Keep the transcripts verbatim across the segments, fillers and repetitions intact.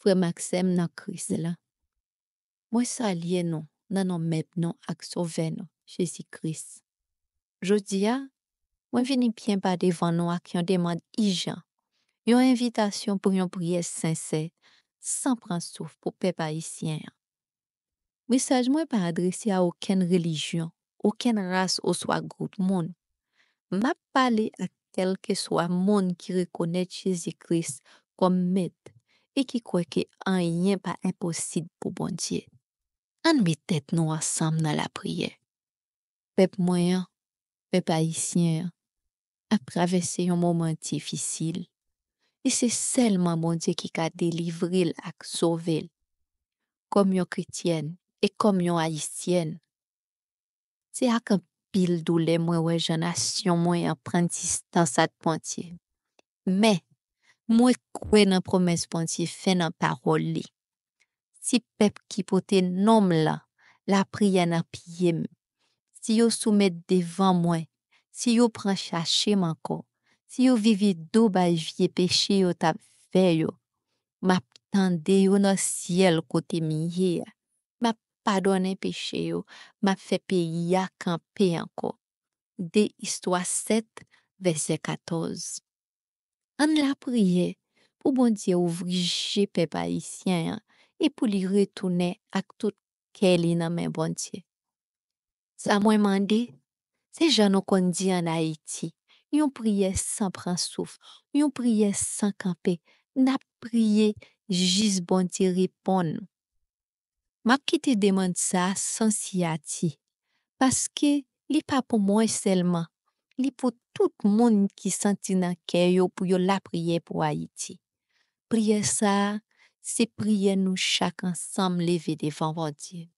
frè m ak sè m nan Kris la. Mwen salye nou nan non Mèt nou ak Sovè nou, Jezi Kris. Jodi a, mwen vini byen ba devan nou ak yon demann ijan, yon envitasyon pou yon priyè sensè, san pran souf pou pèp ayisyen an. Mesaj mwen pa adrese a okenn relijyon, okenn ras oswa gwoup moun. M ap pale ak kèlkeswa moun ki rekonèt Jezi Kris kòm Mèt e ki kwè ke anyen pa enposib pou Bondye. Ann met tèt nou ansanm nan lapriyè. Pèp mwen an, pèp ayisyen an, ap travèse yon moman difisil. E se sèlman Bondye ki ka delivre l ak sove l. Kòm yon kretyèn e kòm yon ayisyèn, se ak anpil doulè mwen wè jan nasyon mwen an pran distans ak Bondye. Men, mwen kwè nan pwomès Bondye fè nan pawòl li. Si pèp ki pote non m lan lapriyè nan pye m, si yo soumèt devan mwen, si yo pran chache m ankò, si yo vire do bay vye peche yo t ap fè yo, m ap tande yo nan syèl kote m ye a. M ap padonnen peche yo, m ap fè peyi a kanpe ankò. De Istwa sèt, vèsè katòz. Ann lapriyè pou Bondye ouvri je pèp ayisyen an e pou li retounen ak tout kè li nan men Bondye. Sa mwen mande, se jan nou konn di ann Ayiti, yon priyè san pran souf, yon priyè san kanpe. N ap priye jis Bondye reponn. M ap kite demann sa a san siyati, paske li pa pou mwen sèlman, li pou tout moun ki santi nan kè yo pou yo lapriyè pou Ayiti. Priyè sa a, se priyè nou chak ansanm leve devan Bondye.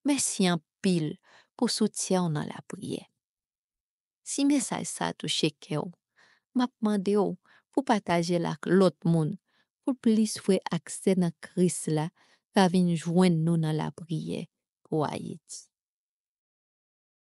Mèsi anpil pou soutyen w nan lapriyè. Si mesaj sa a touche kè w, m ap mande w pou pataje l ak lòt moun, pou plis frè ak sè nan Kris la ka vin jwenn nou nan lapriyè pou Ayiti.